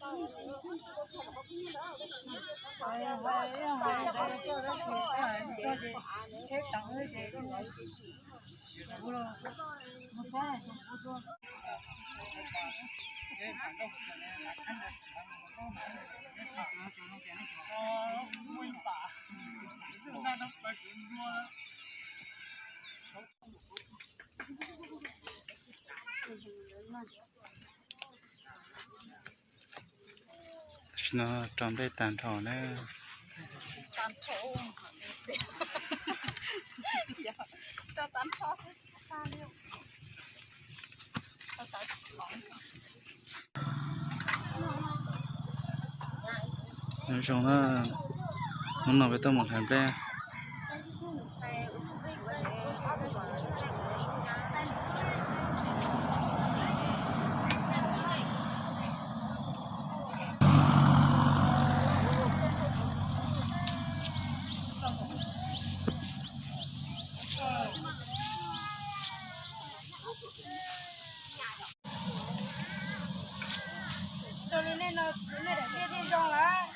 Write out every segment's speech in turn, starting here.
Tam sim no rau nplej tag nrho na. Nyob zoo na, hnub no peb tuaj mus hlais nplej. Zoo li nej no, nej daim nplej thiaj zoo lawm.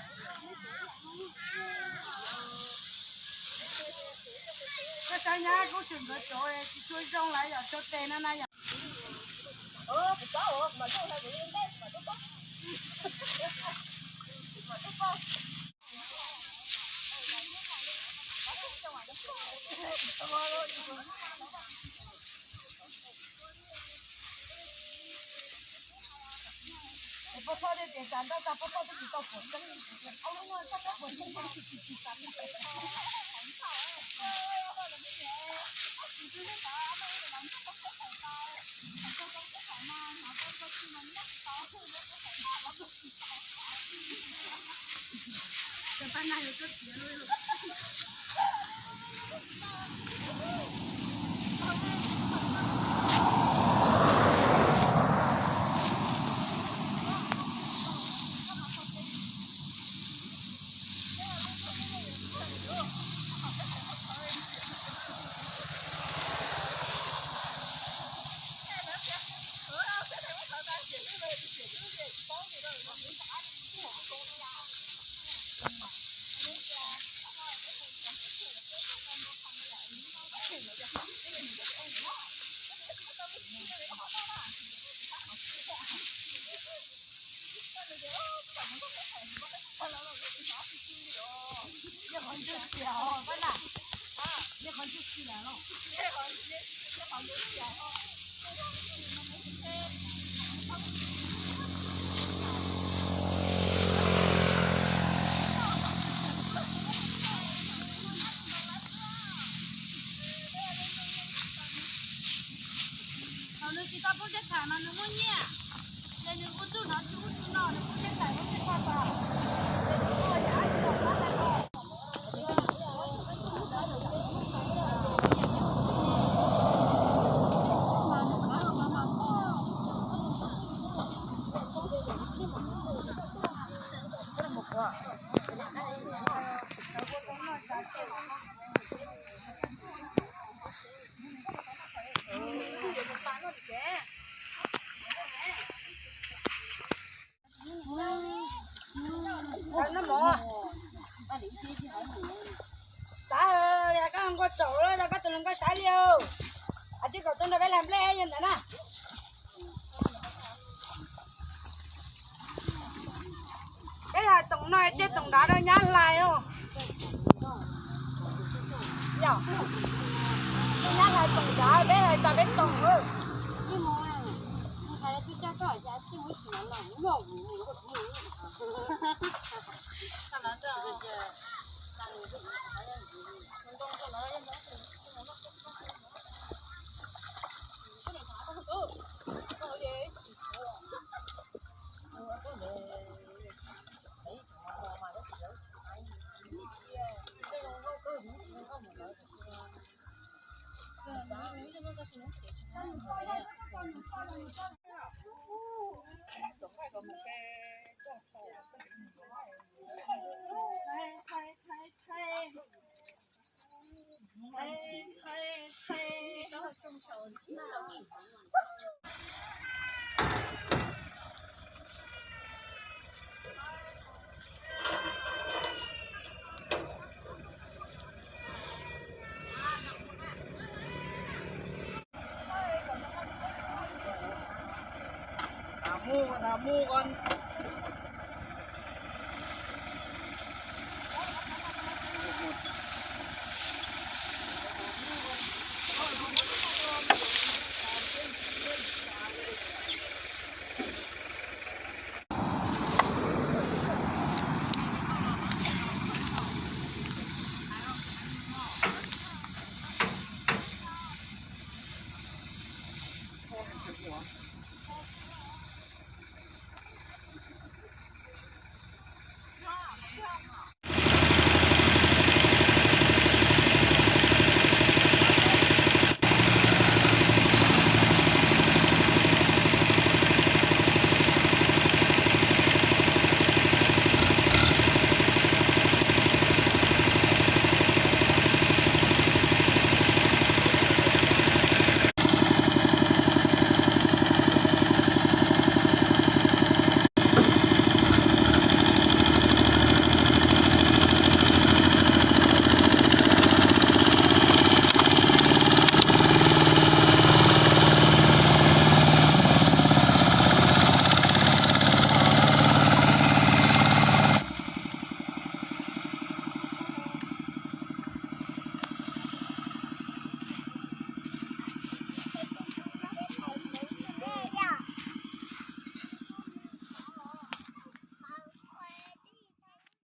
Koj saib nyab kub swm nkawd cov tsis tshua zoo lawm yom, cov tes no na yom. Thaum nws tsis tau poob teb chaws mas nws muaj nyiaj, ces nws ua txuj no tsis ua txuj no, nws poob teb chaws poob teb chaws tas. Tav, yog koj nquag tsaum los yog koj tus hluas nkauj saib li os. Tsij kom tuaj nrog peb hlais nplej yog ntawd na. Peb hlais toom no, tseg toom nrad rau nyab hlais os. Yog, nyab hlais toom nrad, peb hlais tas peb toom. Mus ko.